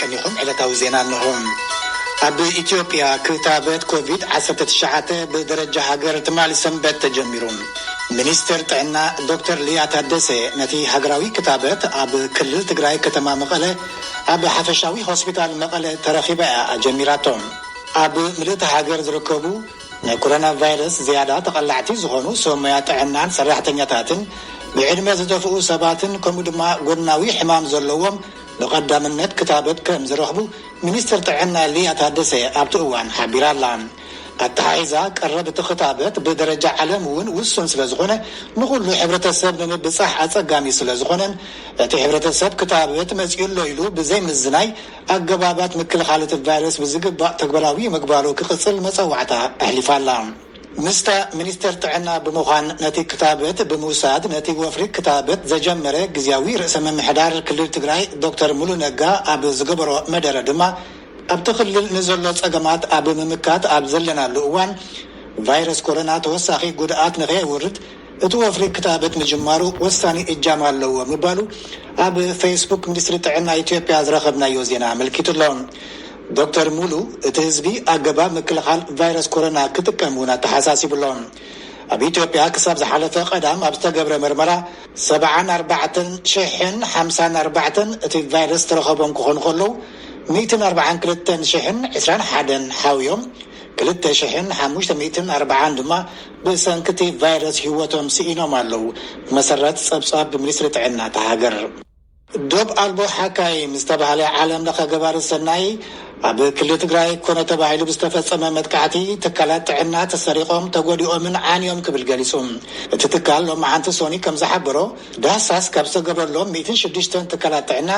ቀኒኹም ዕለታዊ ዜና እንሆ። ኣብ ኢትዮጵያ ክታበት ኮቪድ ዓሰርተ ትሽዓተ ብደረጃ ሃገር ትማሊ ሰንበት ተጀሚሩ። ሚኒስትር ጥዕና ዶክተር ሊያ ታደሰ ነቲ ሃገራዊ ክታበት ኣብ ክልል ትግራይ ከተማ መቐለ ኣብ ሓፈሻዊ ሆስፒታል መቐለ ተረኺባ እያ ኣጀሚራቶ። ኣብ ምልእቲ ሃገር ዝርከቡ ናይ ኮሮና ቫይረስ ዝያዳ ተቐላዕቲ ዝኾኑ ሰብ ሞያ ጥዕናን ሰራሕተኛታትን ብዕድመ ዝደፍኡ ሰባትን ከምኡ ድማ ጎድናዊ ሕማም ዘለዎም ብቐዳምነት ክታበት ከም ዝረኽቡ ሚኒስትር ጥዕና ሊያ ታደሰ ኣብቲ እዋን ሓቢራ ኣላ። ኣተሓሒዛ ቀረብ እቲ ክታበት ብደረጃ ዓለም እውን ውሱን ስለ ዝኾነ ንኹሉ ሕብረተሰብ ንምብጻሕ ኣጸጋሚ ስለ ዝኾነን እቲ ሕብረተሰብ ክታበት መጺኡ ኣሎ ኢሉ ብዘይምዝናይ ኣገባባት ምክልኻል እቲ ቫይረስ ብዝግባእ ተግባራዊ ምግባሩ ክቕጽል መጸዋዕታ ኣሕሊፋ ኣላ። ምስታ ሚኒስትር ጥዕና ብምዃን ነቲ ክታበት ብምውሳድ ነቲ ወፍሪ ክታበት ዘጀመረ ግዝያዊ ርእሰ ምምሕዳር ክልል ትግራይ ዶክተር ሙሉ ነጋ ኣብ ዝገበሮ መደረ ድማ ኣብቲ ክልል ንዘሎ ጸገማት ኣብ ምምካት ኣብ ዘለናሉ እዋን ቫይረስ ኮሮና ተወሳኺ ጉድኣት ንኸየውርድ እቲ ወፍሪ ክታበት ምጅማሩ ወሳኒ እጃም ኣለዎ ምባሉ ኣብ ፌስቡክ ሚኒስትሪ ጥዕና ኢትዮጵያ ዝረኸብናዮ ዜና ኣመልኪቱ ኣሎ። ዶክተር ሙሉ እቲ ህዝቢ ኣገባብ ምክልኻል ቫይረስ ኮሮና ክጥቀም እውን ኣተሓሳሲቡ ኣሎ። ኣብ ኢትዮጵያ ክሳብ ዝሓለፈ ቀዳም ኣብ ዝተገብረ ምርመራ ሰብዓን ኣርባዕተን ሽሕን ሓምሳን ኣርባዕተን እቲ ቫይረስ ተረኸቦም ክኾኑ ከለዉ ሚእትን ኣርባዓን ክልተን ሽሕን ዕስራን ሓደን ሓውዮም ክልተ ሽሕን ሓሙሽተ ሚእትን ኣርባዓን ድማ ብሰንኪ እቲ ቫይረስ ህይወቶም ስኢኖም ኣለዉ። መሰረት ጸብጻብ ብሚኒስትሪ ጥዕና እታ ሃገር። ዶብ ኣልቦ ሓካይም ዝተባህለ ዓለም ለኸ ገባሪ ሰናይ ኣብ ክልል ትግራይ ኮነ ተባሂሉ ብዝተፈጸመ መጥቃዕቲ ትካላት ጥዕና ተሰሪቖም ተጎዲኦምን ዓንዮም ክብል ገሊጹ። እቲ ትካል ሎማዓንቲ ሶኒ ከም ዝሓበሮ ዳህሳስ ካብ ዝተገብረሎም ሚእትን ሽዱሽተን ትካላት ጥዕና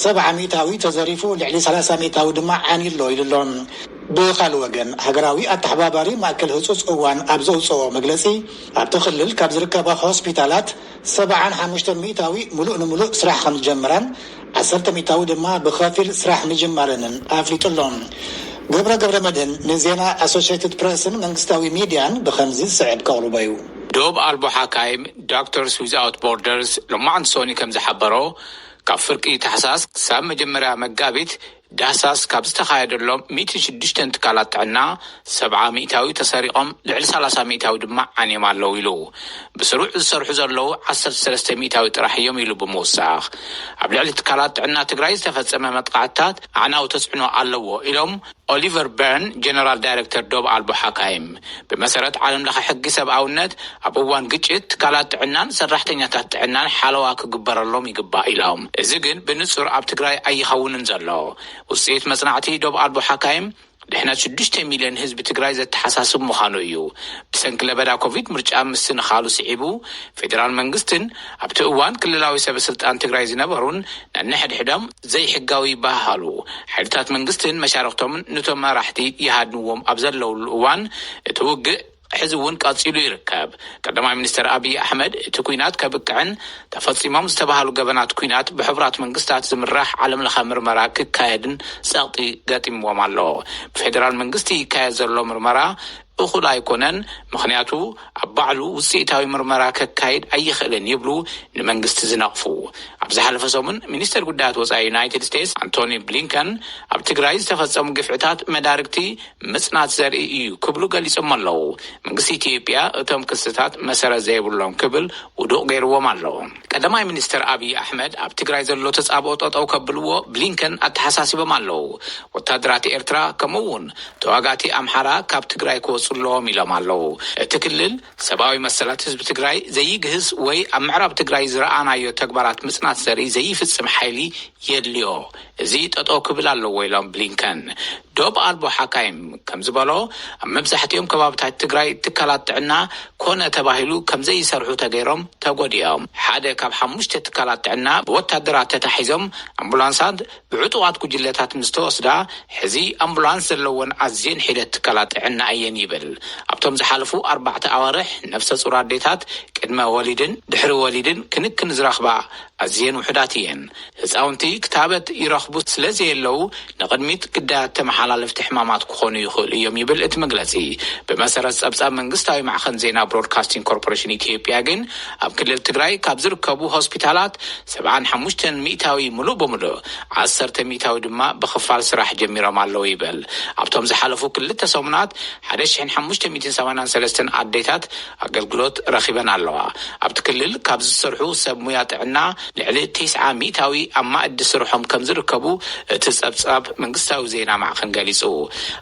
ሰብዓ ሚእታዊ ተዘሪፉ ልዕሊ ሰላሳ ሚእታዊ ድማ ዓንዩ ኣሎ ኢሉ ኣሎ። ብኻልእ ወገን ሃገራዊ ኣተሓባባሪ ማእከል ህጹጽ እዋን ኣብ ዘውፅኦ መግለጺ ኣብቲ ክልል ካብ ዝርከባ ሆስፒታላት ሰብዓን ሓሙሽተ ሚእታዊ ሙሉእ ንሙሉእ ስራሕ ከም ዝጀመረን ዓሰርተ ሚእታዊ ድማ ብኸፊል ስራሕ ምጅማረንን ኣፍሊጡ ኣሎ። ገብረ ገብረ መድህን ንዜና ኣሶሽትድ ፕረስን መንግስታዊ ሚድያን ብኸምዚ ዝስዕብ ከቕርቦ እዩ። ዶብ ኣልቦ ሓካይም ዶክተርስ ዊዝኣውት ቦርደርስ ሎማዕንቲ ሶኒ ከም ዝሓበሮ ካብ ፍርቂ ታሕሳስ ክሳብ መጀመርያ መጋቢት ዳህሳስ ካብ ዝተኻየደሎም ሚእትን ሽዱሽተን ትካላት ጥዕና ሰብዓ ሚእታዊ ተሰሪቖም ልዕሊ ሰላሳ ሚእታዊ ድማ ዓንዮም ኣለዉ ኢሉ። ብስሩዕ ዝሰርሑ ዘለዉ ዓሰርተ ሰለስተ ሚእታዊ ጥራሕ እዮም ኢሉ ብምውሳኽ ኣብ ልዕሊ ትካላት ጥዕና ትግራይ ዝተፈጸመ መጥቃዕትታት ኣዕናዊ ተጽዕኖ ኣለዎ ኢሎም ኦሊቨር በርን ጀነራል ዳይረክተር ዶብ ኣልቦ ሓካይም። ብመሰረት ዓለም ለኸ ሕጊ ሰብኣውነት ኣብ እዋን ግጭት ትካላት ጥዕናን ሰራሕተኛታት ጥዕናን ሓለዋ ክግበረሎም ይግባእ ኢሎም። እዚ ግን ብንጹር ኣብ ትግራይ ኣይኸውንን ዘሎ። ውፅኢት መጽናዕቲ ዶብ ኣልቦ ሓካይም ድሕነት ሽዱሽተ ሚልዮን ህዝቢ ትግራይ ዘተሓሳስብ ምዃኑ እዩ። ብሰንኪ ለበዳ ኮቪድ ምርጫ ምስንኻሉ ስዒቡ ፌደራል መንግስትን ኣብቲ እዋን ክልላዊ ሰበ ስልጣን ትግራይ ዝነበሩን ነንሕድሕዶም ዘይሕጋዊ ይበሃሃሉ። ሓይልታት መንግስትን መሻርክቶምን ንቶም መራሕቲ ይሃድንዎም ኣብ ዘለውሉ እዋን እቲ ውግእ ሕዚ እውን ቀፂሉ ይርከብ። ቀዳማይ ሚኒስትር ኣብይ ኣሕመድ እቲ ኩናት ከብቅዕን ተፈፂሞም ዝተባሃሉ ገበናት ኩናት ብሕቡራት መንግስታት ዝምራሕ ዓለም ለኸ ምርመራ ክካየድን ፀቕጢ ገጢምዎም ኣሎ። ብፌደራል መንግስቲ ይካየድ ዘሎ ምርመራ እኹል ኣይኮነን፣ ምኽንያቱ ኣብ ባዕሉ ውፅኢታዊ ምርመራ ከካይድ ኣይኽእልን ይብሉ ንመንግስቲ ዝነቕፉ። ኣብ ዝሓለፈ ሰሙን ሚኒስተር ጉዳያት ወፃኢ ዩናይትድ ስቴትስ ኣንቶኒ ብሊንከን ኣብ ትግራይ ዝተፈፀሙ ግፍዕታት መዳርግቲ ምፅናት ዘርኢ እዩ ክብሉ ገሊፆም ኣለዉ። መንግስቲ ኢትዮጵያ እቶም ክስታት መሰረት ዘይብሎም ክብል ውዱቕ ገይርዎም ኣሎ። ቀዳማይ ሚኒስትር ኣብይ ኣሕመድ ኣብ ትግራይ ዘሎ ተፃብኦ ጠጠው ከብልዎ ብሊንከን ኣተሓሳሲቦም ኣለዉ። ወታደራት ኤርትራ ከምኡ እውን ተዋጋእቲ ኣምሓራ ካብ ትግራይ ክወፁ ኣለዎም ኢሎም ኣለዉ። እቲ ክልል ሰብኣዊ መሰላት ህዝቢ ትግራይ ዘይግህስ ወይ ኣብ ምዕራብ ትግራይ ዝረኣናዮ ተግባራት ምፅናት ዘርኢ ዘይፍፅም ሓይሊ የድልዮ። እዚ ጠጠው ክብል ኣለዎ ኢሎም ብሊንከን። ዶብ ኣልቦ ሓካይም ከም ዝበሎ ኣብ መብዛሕትኦም ከባብታት ትግራይ ትካላት ጥዕና ኮነ ተባሂሉ ከም ዘይሰርሑ ተገይሮም ተጎዲኦም። ሓደ ካብ ሓሙሽተ ትካላት ጥዕና ብወታደራት ተታሒዞም ኣምቡላንሳት ብዕጡቓት ጉጅለታት ምስ ተወስዳ ሕዚ ኣምቡላንስ ዘለወን ኣዝየን ሒደት ትካላት ጥዕና እየን ይብል። ኣብ እቶም ዝሓለፉ ኣርባዕተ ኣዋርሕ ነፍሰ ጹር ኣዴታት ቅድመ ወሊድን ድሕሪ ወሊድን ክንክን ዝረኽባ ኣዝየን ውሑዳት እየን። ህፃውንቲ ክታበት ይረኽቡ ስለ ዘየለዉ ንቕድሚት ግዳያት ተመሓላለፍቲ ሕማማት ክኾኑ ይኽእሉ እዮም ይብል እቲ መግለፂ። ብመሰረት ጸብጻብ መንግስታዊ ማዕኸን ዜና ብሮድካስቲንግ ኮርፖሬሽን ኢትዮጵያ ግን ኣብ ክልል ትግራይ ካብ ዝርከቡ ሆስፒታላት ሰብዓን ሓሙሽተን ሚእታዊ ሙሉእ በሙሉእ፣ ዓሰርተ ሚእታዊ ድማ ብኽፋል ስራሕ ጀሚሮም ኣለዉ ይብል። ኣብቶም ዝሓለፉ ክልተ ሰሙናት ሓደ ሽሕን ሓሙሽተ ሚእትን ሰማንያን ሰለስተን ኣዴታት ኣገልግሎት ረኺበን ኣለዋ። ኣብቲ ክልል ካብ ዝሰርሑ ሰብ ሙያ ጥዕና ልዕሊ ተስዓ ሚእታዊ ኣብ ማእዲ ስርሖም ከም ዝርከቡ እቲ ጸብጻብ መንግስታዊ ዜና ማዕኸን ገሊጹ።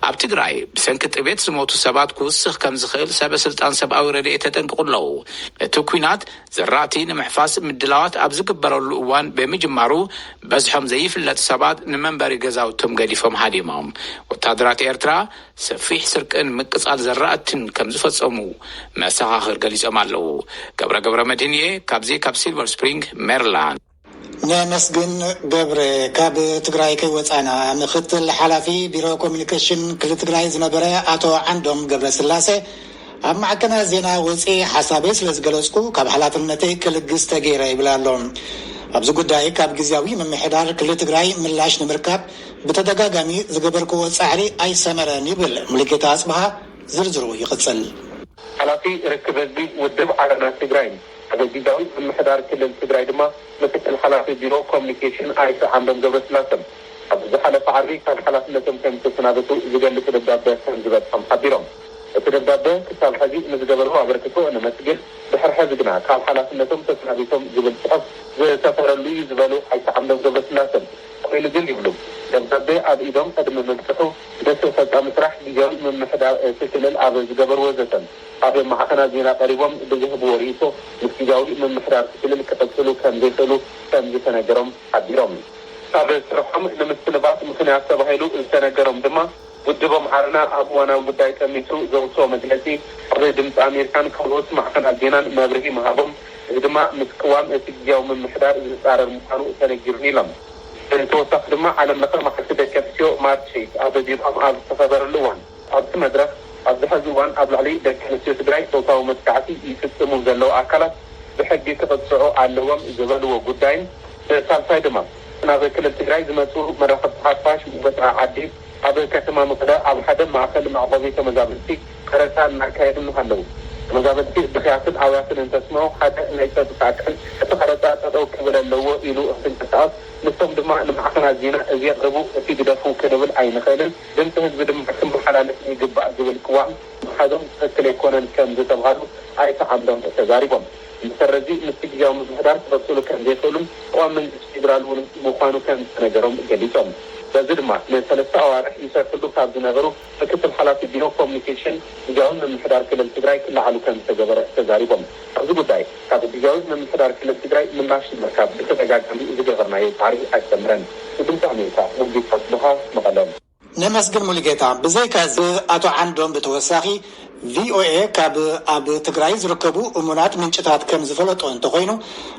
ኣብ ትግራይ ብሰንኪ ጥሜት ዝሞቱ ሰባት ክውስኽ ከም ዝኽእል ሰበ ስልጣን ሰብኣዊ ረድኤት የጠንቅቑ ኣለዉ። እቲ ኲናት ዘራእቲ ንምሕፋስ ምድላዋት ኣብ ዝግበረሉ እዋን ብምጅማሩ፣ በዝሖም ዘይፍለጥ ሰባት ንመንበሪ ገዛውቶም ገዲፎም ሃዲሞም። ወታደራት ኤርትራ ሰፊሕ ስርቅን ምቅጻል ዘራእትን ከም ዝፈጸሙ መሰኻኽር ገሊጾም ኣለዉ። ገብረ ገብረ መድህን እየ፣ ካብዚ ካብ ሲልቨር ስፕሪንግ ሜሪላንድ። ነመስግን ገብረ። ካብ ትግራይ ከይወፃና፣ ምክትል ሓላፊ ቢሮ ኮሚኒኬሽን ክልል ትግራይ ዝነበረ ኣቶ ዓንዶም ገብረስላሴ ኣብ ማዕከናት ዜና ወፂ ሓሳበይ ስለ ዝገለፅኩ ካብ ሓላፍነተይ ክልግስ ተገይረ ይብል ኣሎ። ኣብዚ ጉዳይ ካብ ግዝያዊ ምምሕዳር ክልል ትግራይ ምላሽ ንምርካብ ብተደጋጋሚ ዝገበርክዎ ፃዕሪ ኣይሰመረን ይብል ሙሉጌታ ኣፅብሃ። ዝርዝሩ ይቕፅል። ሓላፊ ርክብ ህዝቢ ውድብ ዓረና ትግራይ ኣብ ግዝያዊ ምምሕዳር ክልል ትግራይ ድማ ምክትል ሓላፊ ቢሮ ኮሚኒኬሽን ኣይተ ዓምዶም ገብረስላሰ ኣብ ዝሓለፈ ዓርቢ ካብ ሓላፍነቶም ከም ዝተሰናበቱ ዝገልጽ ደብዳበ ከም ዝበጽሖም ሓቢሮም። እቲ ደብዳበ ክሳብ ሕዚ ንዝገበርዎ ኣበርክቶ ነመስግን፣ ድሕሪ ሕዚ ግና ካብ ሓላፍነቶም ተሰናቢቶም ዝብል ጽሑፍ ዝሰፈረሉ እዩ ዝበሉ ኣይተ ዓምዶም ገብረስላሰ፣ ኮይኑ ግን ይብሉ፣ ደብዳበ ኣብ ኢዶም ቅድሚ ምብጽሑ ነቲ ፈጻሚ ስራሕ ግዝያዊ ምምሕዳር እቲ ክልል ኣብ ዝገበርዎ ዘተን ኣብ ማዕኸናት ዜና ቀሪቦም ብዝህብዎ ርእይቶ ምስ ግዝያዊ ምምሕዳር እቲ ክልል ክቕጽሉ ከም ዘይኽእሉ ከም ዝተነገሮም ሓቢሮም። ካብ ስርሖም ንምስንባት ምኽንያት ተባሂሉ ዝተነገሮም ድማ ውድቦም ዓረና ኣብ እዋናዊ ጉዳይ ጠሚቱ ዘውፅኦ መግለፂ ኣብ ድምፂ ኣሜሪካን ካልኦት ማዕኸናት ዜናን መብርሂ ምሃቦም፣ እዚ ድማ ምስ ቅዋም እቲ ግዝያዊ ምምሕዳር ዝፃረር ምዃኑ ተነጊሩን ኢሎም። ብተወሳኺ ድማ ዓለም ለኸ መዓልቲ ደቂ ኣንስትዮ ማርች ኤይት ኣብ ቢሮኦም ኣብ ዝተኸበረሉ እዋን ኣብቲ መድረኽ ኣብዚ ሕዚ እዋን ኣብ ልዕሊ ደቂ ኣንስትዮ ትግራይ ፆታዊ መጥቃዕቲ ይፍፅሙ ዘለዉ ኣካላት ብሕጊ ክቕፅዑ ኣለዎም ዝበልዎ ጉዳይን ብሳልሳይ ድማ ናብ ክልል ትግራይ ዝመፁ መራኸብቲ ሓፋሽ ወፃኢ ዓዲ ኣብ ከተማ መቐለ ኣብ ሓደ ማእኸል መዕቆቢ ተመዛበልቲ ቀረፃ እናካየዱ ኣለዉ። ተመዛበልቲ ብኽያትን ኣውያትን እንተስምዑ ሓደ ናይ ፀጥታ ኣካል እቲ ቀረፃ ጠጠው ክብል ኣለዎ ኢሉ እንትንቀሳቐስ ንሶም ድማ ንማዕኸናት ዜና እዚ የቕርቡ እቲ ግደፉ ክንብል ኣይንኽእልን፣ ድምፂ ህዝቢ ድማ ክመሓላለፍ ይግባእ ዝብል ቅዋም ምሓዞም ትኽክል ኣይኮነን ከም ዝተብሃሉ ኣይተ ዓምዶም ተዛሪቦም። መሰረዚ ምስቲ ግዝያዊ ምምሕዳር ክቐፅሉ ከም ዘይኽእሉን ቅዋም መንግስቲ ፌዴራል እውን ምዃኑ ከም ዝተነገሮም ገሊፆም። በዚ ድማ ንሰለስተ ኣዋርሕ ይሰርሕሉ ካብ ዝነበሩ ምክትል ሓላፊ ቢሮ ኮሚኒኬሽን ግዝያዊ ምምሕዳር ክልል ትግራይ ክለዓሉ ከም ዝተገበረ ተዛሪቦም። ኣብዚ ጉዳይ ካብ ግዝያዊ ምምሕዳር ክልል ትግራይ ምላሽ ንምርካብ ብተደጋጋሚ ዝገበርናዮ ፃዕሪ ኣይሰምረን። ንድምፂ ኣሜሪካ ሙሉጌታ ኣፅብሃ መቐለ። ነመስግን ሙሉጌታ። ብዘይካ እዚ ኣቶ ዓንዶም ብተወሳኺ ቪኦኤ ካብ ኣብ ትግራይ ዝርከቡ እሙናት ምንጭታት ከም ዝፈለጦ እንተኾይኑ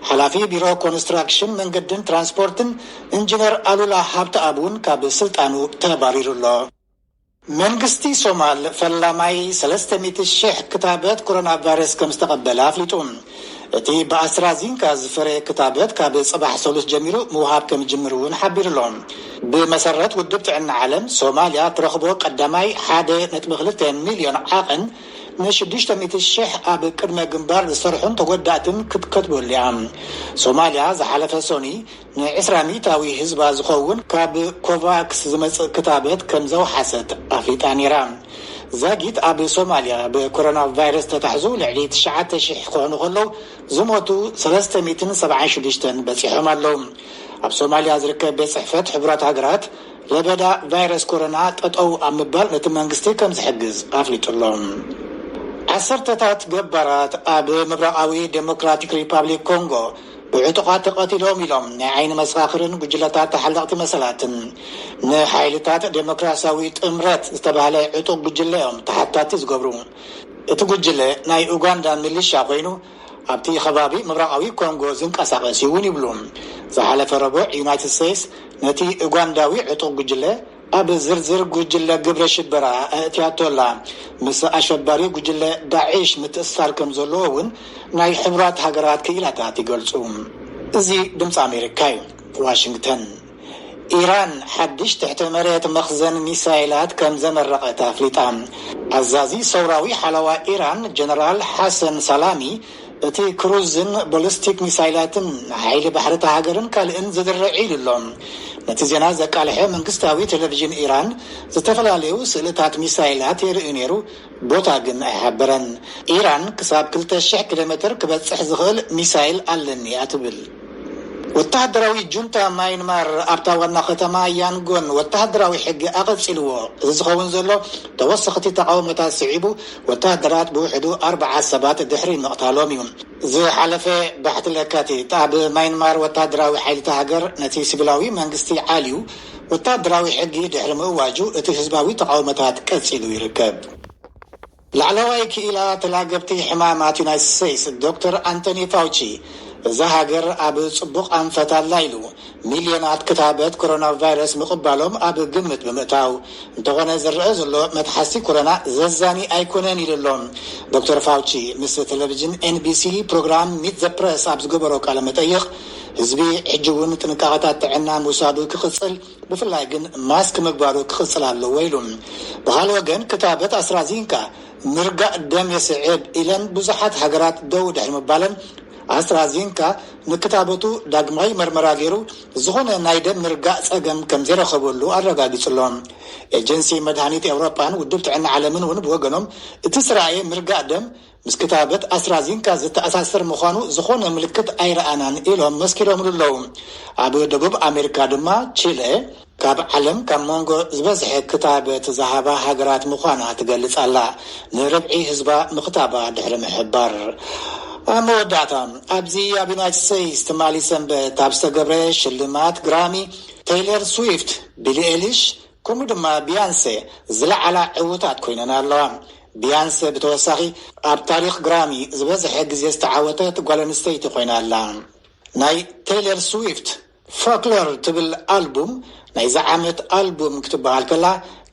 ሓላፊ ቢሮ ኮንስትራክሽን መንገድን ትራንስፖርትን ኢንጂነር ኣሉላ ሃብተኣብ እውን ካብ ስልጣኑ ተባሪሩ ኣሎ። መንግስቲ ሶማል ፈላማይ ሰለስተ ሚእቲ ሺሕ ክታበት ኮሮና ቫይረስ ከም ዝተቐበለ ኣፍሊጡ። እቲ ብኣስትራዚንካ ዝፈረየ ክታበት ካብ ጽባሕ ሰሉስ ጀሚሩ ምውሃብ ከም ዝጅምር እውን ሓቢሩ ኣሎ። ብመሰረት ውድብ ጥዕና ዓለም፣ ሶማልያ ትረኽቦ ቀዳማይ ሓደ ነጥቢ ክልተ ሚልዮን ዓቐን ንሽዱሽተ ሚእቲ ሺሕ ኣብ ቅድመ ግንባር ዝሰርሑን ተጎዳእትን ክትከትበሉ እያ። ሶማልያ ዝሓለፈ ሶኒ ንዕስራ ሚእታዊ ህዝባ ዝኸውን ካብ ኮቫክስ ዝመጽእ ክታበት ከም ዘውሓሰት ኣፍሊጣ ነይራ። ዛጊት ኣብ ሶማልያ ብኮሮና ቫይረስ ተታሕዙ ልዕሊ ትሽዓተ ሺሕ ክኾኑ ከለዉ፣ ዝሞቱ ሰለስተ ሚእትን ሰብዓን ሽዱሽተን በጺሖም ኣለዉ። ኣብ ሶማልያ ዝርከብ ቤት ጽሕፈት ሕቡራት ሃገራት ለበዳ ቫይረስ ኮሮና ጠጠው ኣብ ምባል ነቲ መንግስቲ ከም ዝሕግዝ ኣፍሊጡ ኣሎ። ዓሰርተታት ገባራት ኣብ ምብራቓዊ ዴሞክራቲክ ሪፓብሊክ ኮንጎ ብዕጡቓት ተቐቲሎም ኢሎም ናይ ዓይኒ መሰኻኽርን ጉጅለታት ተሓለቕቲ መሰላትን። ንሓይልታት ዴሞክራሲያዊ ጥምረት ዝተባህለ ዕጡቕ ጉጅለ እዮም ተሓታቲ ዝገብሩ። እቲ ጉጅለ ናይ ኡጋንዳ ሚሊሻ ኮይኑ ኣብቲ ከባቢ ምብራቓዊ ኮንጎ ዝንቀሳቐስ እዩ እውን ይብሉ። ዝሓለፈ ረቡዕ ዩናይትድ ስቴትስ ነቲ ኡጋንዳዊ ዕጡቕ ጉጅለ ኣብ ዝርዝር ጉጅለ ግብረ ሽበራ ኣእትያቶ ኣላ። ምስ ኣሸባሪ ጉጅለ ዳዒሽ ምትእስሳር ከም ዘለዎ እውን ናይ ሕቡራት ሃገራት ክኢላታት ይገልጹ። እዚ ድምፂ ኣሜሪካ እዩ። ዋሽንግተን። ኢራን ሓድሽ ትሕተ መሬት መኽዘን ሚሳይላት ከም ዘመረቐት ኣፍሊጣ። ኣዛዚ ሰውራዊ ሓለዋ ኢራን ጀነራል ሓሰን ሳላሚ፣ እቲ ክሩዝን ቦሊስቲክ ሚሳይላትን ሓይሊ ባሕሪ እታ ሃገርን ካልእን ዝድርዕ ኢሉ ኣሎ። ነቲ ዜና ዘቃልሐ መንግስታዊ ቴሌቪዥን ኢራን፣ ዝተፈላለዩ ስእልታት ሚሳይላት የርኢ ነይሩ፣ ቦታ ግን ኣይሓበረን። ኢራን ክሳብ ክልተ ሽሕ ኪሎ ሜትር ክበጽሕ ዝኽእል ሚሳይል ኣለኒ እያ ትብል። ወተሃደራዊ ጁንታ ማይንማር ኣብታ ዋና ከተማ ያንጎን ወተሃደራዊ ሕጊ ኣቐጺልዎ። እዚ ዝኸውን ዘሎ ተወሰኽቲ ተቓውሞታት ስዒቡ፣ ወተሃደራት ብውሕዱ ኣርብዓ ሰባት ድሕሪ ምቕታሎም እዩ። ዝሓለፈ ባሕቲ ለካቲት ኣብ ማይንማር ወተሃደራዊ ሓይልታት ሃገር ነቲ ሲቪላዊ መንግስቲ ዓልዩ፣ ወተሃደራዊ ሕጊ ድሕሪ ምእዋጁ እቲ ህዝባዊ ተቓውሞታት ቀጺሉ ይርከብ። ላዕለዋይ ክኢላ ተላገብቲ ሕማማት ዩናይትድ ስቴትስ ዶክተር ኣንቶኒ ፋውቺ፣ እዛ ሃገር ኣብ ጽቡቕ ኣንፈት ኣላ ኢሉ፣ ሚልዮናት ክታበት ኮሮና ቫይረስ ምቕባሎም ኣብ ግምት ብምእታው፣ እንተኾነ ዝረአ ዘሎ መትሓዝቲ ኮሮና ዘዛኒ ኣይኮነን ኢሉ ኣሎ። ዶክተር ፋውቺ ምስ ቴሌቪዥን ኤንቢሲ ፕሮግራም ሚት ዘ ፕረስ ኣብ ዝገበሮ ቃለ መጠይቕ፣ ህዝቢ ሕጂ እውን ጥንቃቐታት ጥዕና ምውሳዱ ክቕጽል፣ ብፍላይ ግን ማስክ ምግባሩ ክቕጽል ኣለዎ ኢሉ። ብኻልእ ወገን ክታበት ኣስትራዚንካ ምርጋእ ደም የስዕብ ኢለን ብዙሓት ሃገራት ደው ድሕሪ ምባለን፣ ኣስትራዚንካ ንክታበቱ ዳግማይ መርመራ ገይሩ ዝኾነ ናይ ደም ምርጋእ ጸገም ከም ዘይረኸበሉ ኣረጋጊጹ ኣሎ። ኤጀንሲ መድሃኒት ኤውሮጳን ውድብ ጥዕና ዓለምን እውን ብወገኖም እቲ ዝተራእየ ምርጋእ ደም ምስ ክታበት ኣስትራዚንካ ዝተኣሳሰር ምዃኑ ዝኾነ ምልክት ኣይረኣናን ኢሎም መስኪሮምሉ ኣለዉ። ኣብ ደቡብ ኣሜሪካ ድማ ቺለ ካብ ዓለም ካብ መንጎ ዝበዝሐ ክታበት ዝሃባ ሃገራት ምዃና ትገልጽ ኣላ፣ ንርብዒ ህዝባ ምኽታባ ድሕሪ ምሕባር። ኣብ መወዳእታ፣ ኣብዚ ኣብ ዩናይትድ ስቴትስ ትማሊ ሰንበት ኣብ ዝተገብረ ሽልማት ግራሚ፣ ቴይለር ስዊፍት፣ ቢሊ ኤሊሽ፣ ከምኡ ድማ ቢያንሴ ዝለዓላ ዕውታት ኮይነን ኣለዋ። ቢያንሴ ብተወሳኺ ኣብ ታሪኽ ግራሚ ዝበዝሐ ግዜ ዝተዓወተት ጓል ኣንስተይቲ ኮይና ኣላ። ናይ ቴይለር ስዊፍት ፎክሎር ትብል ኣልቡም ናይዚ ዓመት ኣልቡም ክትበሃል ከላ፣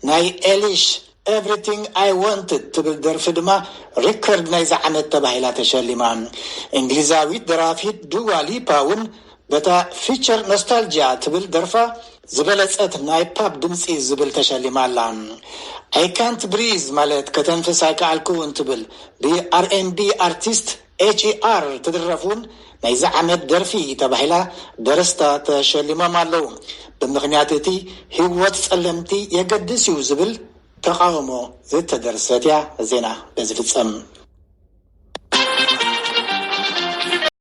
ናይ ኤሊሽ ኤቭሪቲንግ ኣይ ዋንትድ ትብል ደርፊ ድማ ሪከርድ ናይዚ ዓመት ተባሂላ ተሸሊማ። እንግሊዛዊት ደራፊት ዱዋ ሊፓ እውን በታ ፊቸር ኖስታልጂያ ትብል ደርፋ ዝበለጸት ናይ ፓፕ ድምጺ ዝብል ተሸሊማ ኣላ። ኣይ ካንት ብሪዝ ማለት ከተንፍስ ኣይከኣልኩን ትብል ብኣርኤንቢ ኣርቲስት ኤች ኢ ኣር ትድረፍ እውን ናይዚ ዓመት ደርፊ ተባሂላ ደረስታ ተሸሊሞም ኣለዉ። ብምኽንያት እቲ ህይወት ጸለምቲ የገድስ እዩ ዝብል ተቓውሞ ዝተደርሰት እያ። ዜና በዚ ፍጸም።